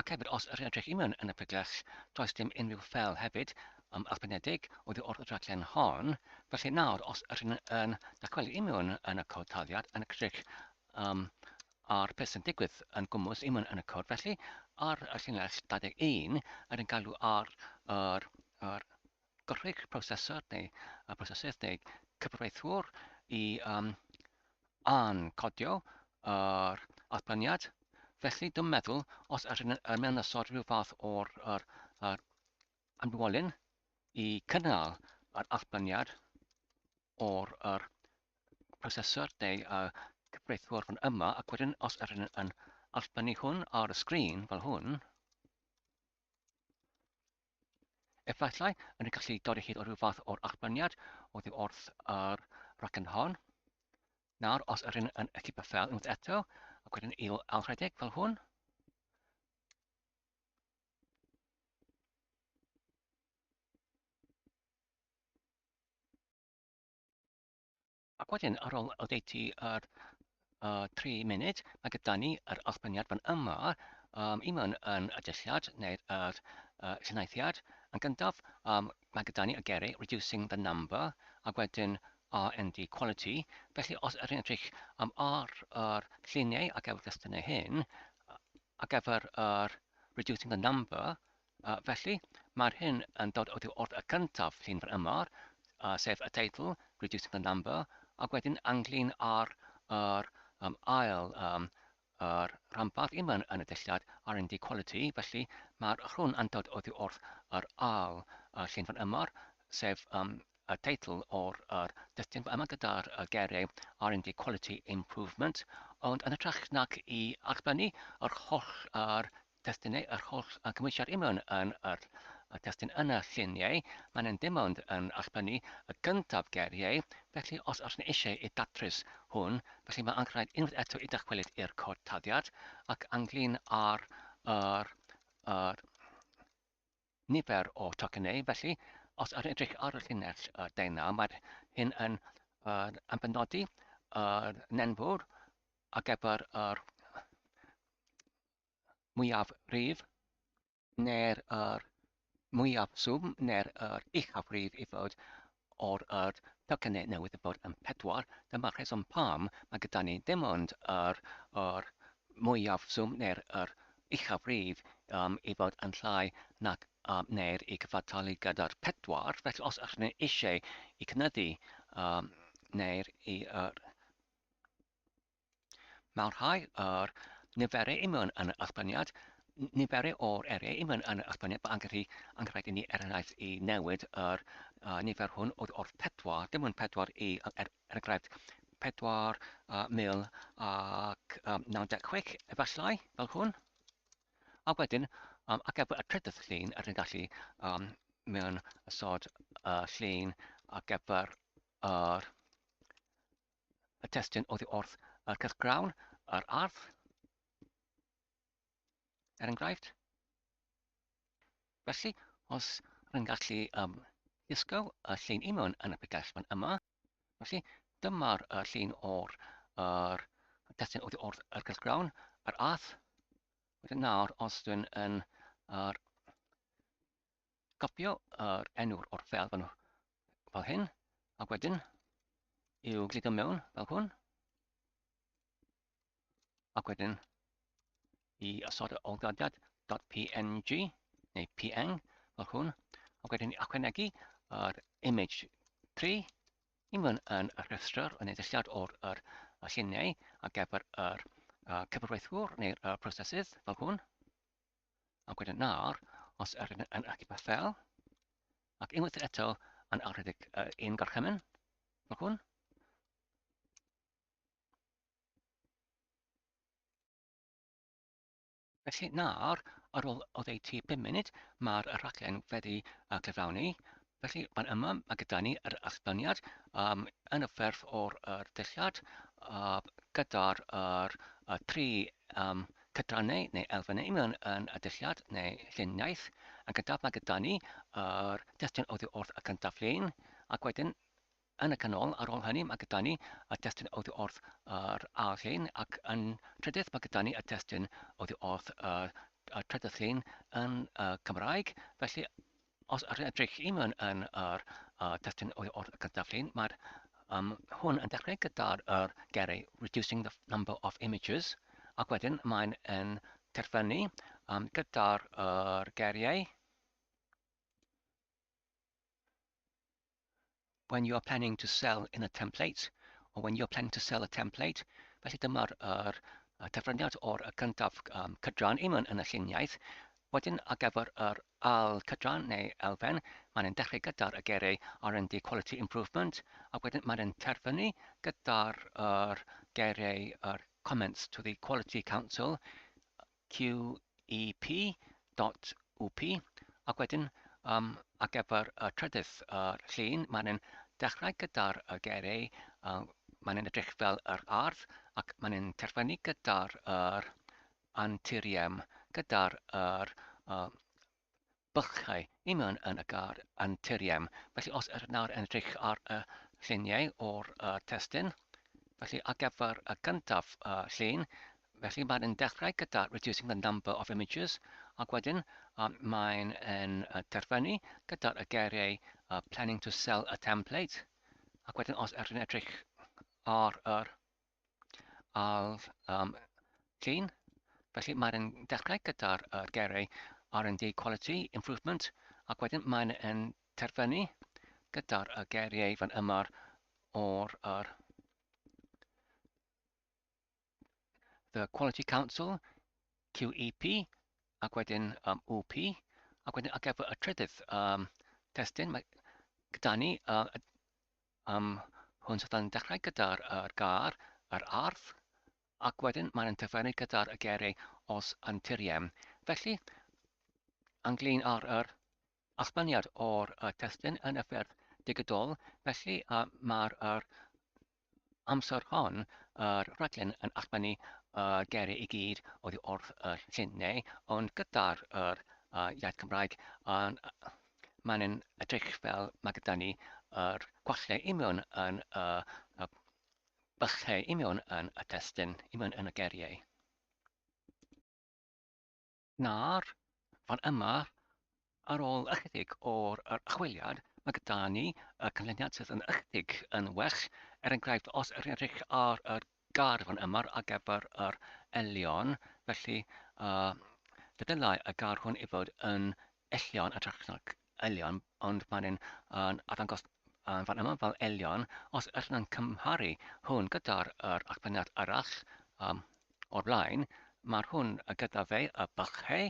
ac hefyd os ydych chi'n edrych i mewn yn y pregell, does dim unrhyw ffeil hefyd allbynedig oddi wrth y rhaglen hon. Felly nawr, os ydych chi'n yn dychwelyd i mewn yn y cod taliad, yn edrych ar beth sy'n digwydd yn gwmws i mewn yn y cod, felly ar y llinell 21, ydyn galw ar yr, yr gorchwyg prosesor neu prosesydd neu cyfreithiwr i ancodio yr allbyniad. Felly dwi'n meddwl os ydyn yn mewnysod rhyw fath o'r yr, yr amdwolyn i cynnal yr allbyniad o'r yr prosesor neu y cyfreithiwr fan yma ac wedyn os ydyn yn allbynnu hwn ar y sgrin fel hwn, Efallai yn gallu dod o hyd o ryw fath o'r allbyniad oddi wrth yr rhaglen hon. Nawr, os yr un yn y ffel unwaith eto, ac wedyn i'w alrhedeg fel hwn. Ac wedyn, ar ôl oddeutu yr 3 munud, mae gyda ni yr allbyniad fan yma i mewn yn y dulliad neu'r yr lluniaethiad. Yn gyntaf, mae gyda ni y geiriau reducing the number ac wedyn R&D quality. Felly, os ydych chi'n edrych ar yr lluniau ar gyfer testunau hyn, ar gyfer yr reducing the number, felly mae'r hyn yn dod oddi wrth y cyntaf llun fan yma, sef y teitl, Reducing the Number, ac wedyn ynglyn â'r yr um, ail um, yr rhanbarth unman yn y dillad R&D Quality, felly mae'r hwn yn dod oddi wrth yr ail llun fan yma, sef um, y teitl o'r yr destun yma gyda'r geiriau R&D Quality Improvement, ond yn hytrach nag i allbynnu yr holl yr testunau, yr holl cymhwysiad union yn yr testun yn y lluniau, maen nhw'n dim ond yn allbynnu y gyntaf geiriau, felly os oes eisiau i datrys hwn, felly mae angen rhaid unwaith eto i dychwelyd i'r cod taddiad ac ynglyn â'r yr, yr nifer o tocynnau, felly os ydych edrych ar y llinell deunaw, mae'r hyn yn, yn benodi yr nenfwr ar gyfer yr mwyaf rhif neu'r yr mwyaf swm neu'r yr uchaf rhif i fod o'r yr tocynnau newydd i fod yn pedwar. Dyma'r rheswm pam mae gyda ni dim ond yr yr mwyaf swm neu'r yr uchaf rhif um, i fod yn llai nag um, neu'r i cyfartalu gyda'r pedwar. Felly os ydych ni eisiau i cynyddu um, neu'r i yr Mae rhai o'r niferau union yn y allbyniad, niferau o'r eriau union yn y allbyniad, mae angen, angen rhaid i ni er enghraifft i newid yr nifer hwn o'r, or pedwar, dim ond pedwar i, er, er enghraifft, 4,096 efallai, fel hwn. A wedyn, ar gyfer y trydydd llun, rydyn ni'n gallu mewn ysod y llun ar gyfer yr y testun oddi wrth y cylchgrawn, yr ardd, er enghraifft. Felly, os rwy'n gallu llusgo y llun i mewn yn y pregell fan yma, felly dyma'r y llun o'r yr testun oddi wrth y cylchgrawn, yr ardd. Wedyn nawr, os dwi'n yn yr Copio yr enw'r o'r ffeil fan fel hyn, ac wedyn i'w gludo mewn fel hwn, ac wedyn i osod y olgadiad .png neu png fel hwn, ac wedyn i ychwanegu yr image 3 i mewn yn y rhestr yn ei ddulliad o'r yr, y lluniau ar gyfer yr cyfarwyddwr neu'r prosesydd fel hwn. Ac wedyn nawr, os yr yn yn achub y ffel, ac unwaith eto yn aredig un gorchymyn, fel hwn. Felly nawr, ar ôl oddeutu 5 munud, mae'r rhaglen wedi cyflawni. Felly, fan yma, mae gyda ni yr allbyniad yn y ffurf o'r yr dulliad gyda'r yr, y tri cydrannau neu elfennau union yn y dulliad neu lluniaeth. Yn gyntaf, mae gyda ni yr testun oddi wrth y cyntaf llun, ac wedyn yn y canol, ar ôl hynny, mae gyda ni y testun oddi wrth yr ail llun, ac yn trydydd, mae gyda ni y testun oddi wrth y, y trydydd llun yn y Cymraeg. Felly, os ydych edrych i mewn yn yr testun oddi wrth y cyntaf llun, mae'r um, hwn yn dechrau gyda'r yr geiriau reducing the number of images, ac wedyn mae'n yn terfynu gyda'r yr geiriau when you are planning to sell in a template or when you are planning to sell a template. Felly dyma'r yr, y terfyniad o'r y cyntaf cydran union yn y lluniaeth. Wedyn ar gyfer yr ail cydran neu elfen, mae'n yn dechrau gyda'r y geiriau R&D Quality Improvement ac wedyn mae'n yn terfynu gyda'r yr geiriau yr Comments to the Quality Council QEP dot UP ac wedyn um, ar gyfer y trydydd llun mae'n yn dechrau gyda'r y geiriau mae'n yn edrych fel yr ardd ac mae'n yn terfynu gyda'r yr anturium gyda'r yr bylchau i mewn yn y gair anturium. Felly os ydych nawr yn edrych ar y lluniau o'r testun. Felly ar gyfer y gyntaf llun, felly mae'n dechrau gyda reducing the number of images ac wedyn mae'n yn terfynu gyda'r geiriau planning to sell a template ac wedyn os ydych chi'n edrych ar yr ail llun, felly mae'n dechrau gyda'r geiriau R&D quality improvement ac wedyn mae'n yn terfynu gyda'r geiriau fan yma o'r yr The Quality Council, QEP, ac wedyn UP, ac wedyn ar gyfer y trydydd testun, mae gyda ni hwn sydd yn dechrau gyda'r yr gair, yr ardd, ac wedyn mae'n terfynu gyda'r geiriau os anturiem. Felly, ynglyn â'r yr allbyniad o'r testun yn y ffyrdd digidol, felly mae'r yr amser hon yr rhaglen yn allbynnu y geiriau i gyd oddi wrth y lluniau, ond gyda'r yr iaith Cymraeg mae'n edrych fel mae gyda ni yr gwallau union yn y, y bychau union yn y testun, union yn y geiriau. Nawr, fan yma, ar ôl ychydig o'r archwiliad, mae gyda ni y canlyniad sydd yn ychydig yn well. Er enghraifft, os ydych chi'n edrych ar yr gair fan yma ar gyfer yr elion, felly uh, dylai y gair hwn i fod yn ellion a trach nag elion, ond mae'n yn arddangos yn fan yma fel elion. Os ydych chi'n cymharu hwn gyda'r yr archwiliad arall um, o'r blaen, mae'r hwn gyda fe y bychau,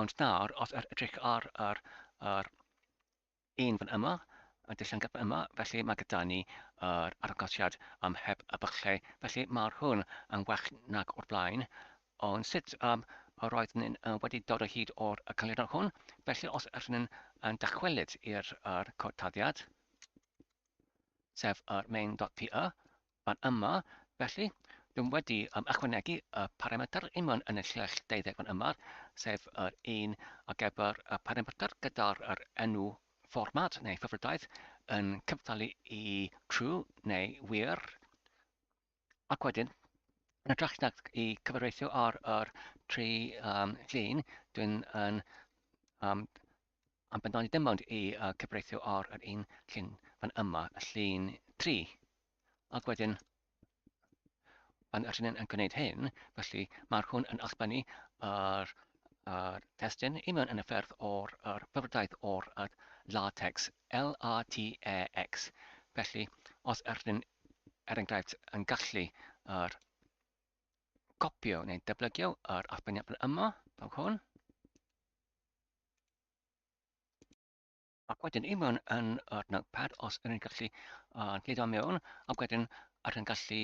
ond nawr, os yr edrych ar yr, yr un fan yma, y dulliant gyda yma, felly mae gyda ni yr argosiad am heb y bychau, felly mae'r hwn yn well nag o'r blaen. Ond sut yr oedd ni'n wedi dod o hyd o'r canlyniad hwn? Felly os ydyn ni'n yn dychwelyd i'r cod taddiad, sef yr main.py, fan yma, felly dwi'n wedi ychwanegu y parametr union yn y llinell 20 fan yma, sef yr un ar gyfer y parametr gyda'r yr enw fformat neu ffefrydaeth yn cyftalu i true neu wir, ac wedyn yn hytrach nag i cyfreithio ar yr tri llun, dwi'n yn am benodoli dim ond i cyfreithio ar yr un llun fan yma, y llun 3. Ac wedyn, pan ydyn ni'n gwneud hyn, felly mae'r hwn yn allbynnu yr, yr testun i mewn yn y ffyrdd o'r yr byfrydaeth o'r yr latex, L-A-T-E-X. Felly, os ydyn er enghraifft, yn gallu yr copio neu deblygio yr allbyniad yma, fel hwn, Ac wedyn i mewn yn yr notepad os ydyn ni'n gallu gludo mewn, ac wedyn ydyn ni'n gallu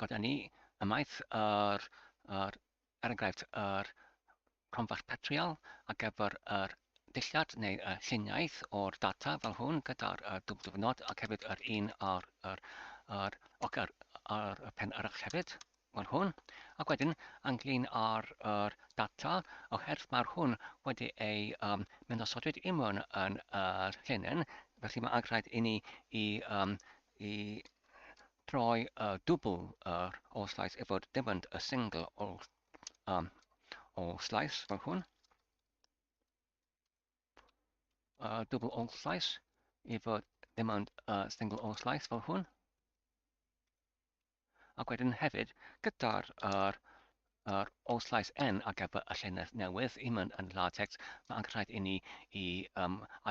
godenu ymaith yr, yr, er enghraifft, yr cronfach patrial ar gyfer yr dillad neu y lluniaeth o'r data fel hwn gyda'r dwbl diwrnod ac hefyd yr un ar yr, yr ochr ar y pen arall hefyd. Mae'r hwn, ac wedyn ynglyn â'r yr data, oherwydd mae'r hwn wedi ei mynd osodwyd i mewn yn yr llinyn, felly mae rhaid i ni i, i troi y dwbl yr all slice i fod dim ond y single all, all slice fel hwn. Dwbl all slice i fod dim ond y single all slice fel hwn. Ac wedyn hefyd, gyda'r yr, yr all slice N ar gyfer y llinell newydd i mynd yn latex, mae angen rhaid i ni i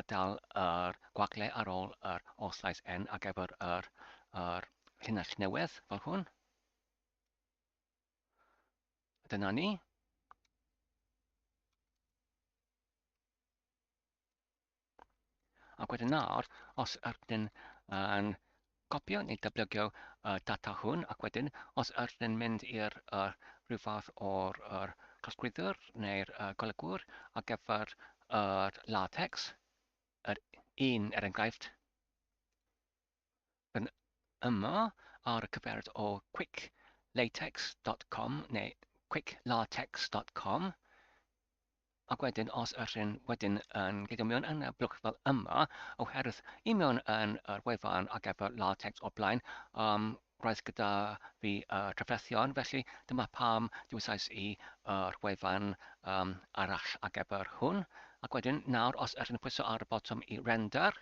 adael yr gwagle ar ôl yr all slice N ar gyfer yr, yr llinell newydd fel hwn. Dyna ni. Ac wedyn nawr, os ydyn yn copio neu datblygio y data hwn, ac wedyn os ydyn mynd i'r uh, rhyw fath o'r er casglwyddwr neu'r uh, golygwr ar gyfer yr latex, yr un er enghraifft, yn yma ar y cyfeiriad o quicklatex.com neu quicklatex.com. Ac wedyn os ydych chi'n wedyn yn geidio mewn yn y blwch fel yma, oherwydd i mewn yn yr wefan ar gyfer LaTeX o'r blaen, um, roedd gyda fi trafferthion, felly dyma pam dewisais i yr wefan um, arall ar gyfer hwn. Ac wedyn nawr os ydych chi'n pwyso ar y botwm i render,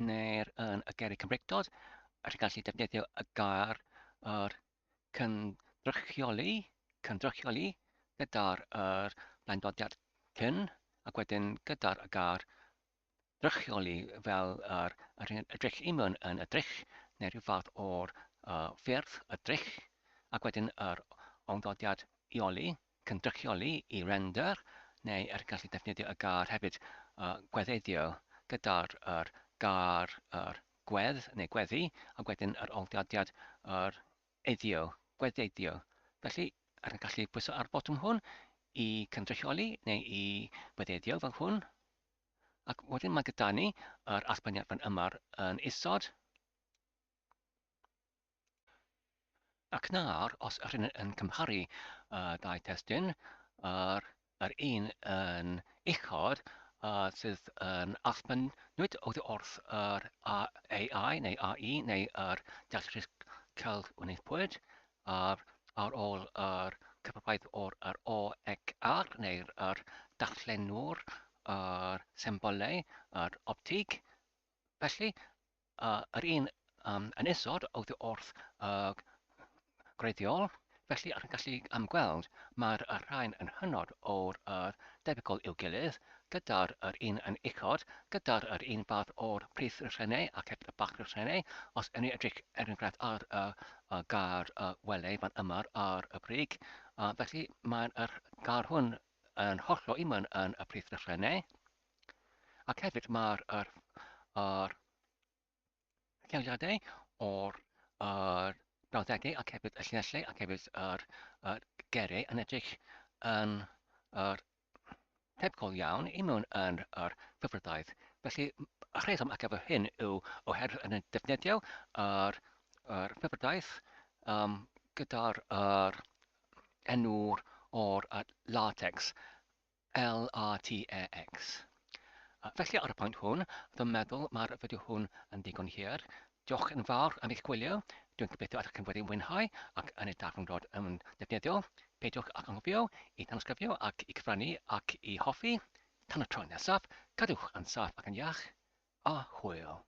neu'r yn y geiriau Cymreictod, rydych chi'n gallu defnyddio y gair yr cynrychioli, cynrychioli gyda'r yr blaendodiad cyn, ac wedyn gyda'r y gair drychioli fel yr, yr edrych i mewn yn y drych, neu rhyw fath o'r uh, ffyrdd y drych, ac wedyn yr ongdodiad ioli, cynrychioli i render, neu er gallu defnyddio y gair hefyd uh, gweddeiddio gyda'r yr gair yr gwedd neu gweddi, ac wedyn yr oldiadiad yr eiddio, gweddeiddio. Felly, ar yn gallu pwyso ar botwm hwn i cynrychioli neu i weddeiddio fel hwn. Ac wedyn mae gyda ni yr allbyniad fan yma yn isod. Ac nawr, os ydyn yn cymharu y ddau testun, yr, yr un yn uchod uh, sydd yn allbennwyd oddi wrth yr AI neu AI neu yr dealltwriaeth celf wnaethpwyd, a'r ar ôl yr cyfarwydd o'r yr O ac R neu'r yr darllenwr, yr symbolau, yr optig. Felly, yr un um, yn isod oddi wrth y gwreiddiol, felly ar yn gallu am gweld mae'r y rhain yn hynod o'r yr debygol i'w gilydd, gyda'r yr un yn uchod, gyda'r yr un fath o'r prith rhennau ac hefyd y bach rhennau, os yn edrych er enghraifft ar y, y gair y wele fan yma ar y brig, felly mae'r yr gair hwn yn hollol union yn y prith rhennau. Ac hefyd mae'r yr, yr lleoliadau o'r yr brawddegau ac hefyd y llinellau ac hefyd yr, yr geiriau yn edrych yn yr tebygol iawn i mewn yn yr ffyfrydaeth. Felly, y rheswm ar gyfer hyn yw oherwydd yn defnyddio yr, yr ffyfrydaeth um, gyda'r yr enw'r o'r latex LATEX. Felly ar y pwynt hwn, dwi'n meddwl mae'r fideo hwn yn ddigon hir. Diolch yn fawr am eich gwylio. Dwi'n gobeithio ydych chi'n wedi mwynhau ac yn ei darganfod yn defnyddiol. Peidiwch ag anghofio i tanysgrifio ac i cyfrannu ac i hoffi. Tan y tro nesaf, cadwch yn saff ac yn iach, a hwyl.